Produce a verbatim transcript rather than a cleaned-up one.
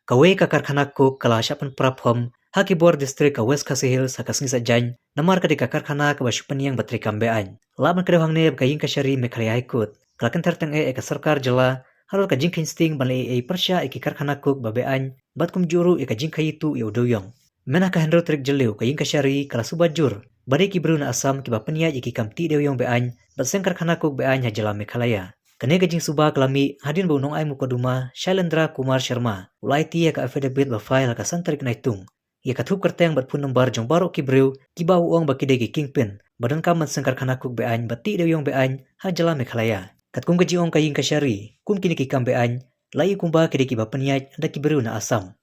Kawei ka karkhana coke ka la shah pynpra phom ha ki bor district ka West Khasi Hills ha ka sngi Saitjaiñ, namar ka dei ka karkhana kaba shu pynïeng ba treikam be-aiñ. Lah ban kdew hangne ba ka ïingkashari Meghalaya High Court ka la kynthar tyngeh ïa ka sorkar jylla halor ka jingkheiñ sting ban leh ei ei pyrshah ïa ki karkhana coke ba be-aiñ bad kumjuh ruh ïa ka jingkhaïi tuh ïa u dewïong. Mynta ha ka hynriew tarik Jylliew ka ïingkashari ka la suba jur ba dei ki briew na Assam kiba pynïaid ïa ki kam tih dewïong be-aiñ bad seng karkhana coke be-aiñ ha jylla Meghalaya. Kane ka jingsuba ka la mih hadien ba u nongai mukotduma Shailendra Kumar Sharma u la aiti ïa ka affidavit ba file ha ka san tarik Naitung ïa ka thup kyrteng bad phone number jong baroh ki briew kiba u ong ba ki dei ki kingpin ba donkam ban seng karkhana coke be-aiñ bad tih dewïong be-aiñ ha jylla Meghalaya. Katkum ka jingong ka ïingkashari, kum kine ki kam be-aiñ la ïohi kumba ki dei kiba pynïaid da ki briew na Assam.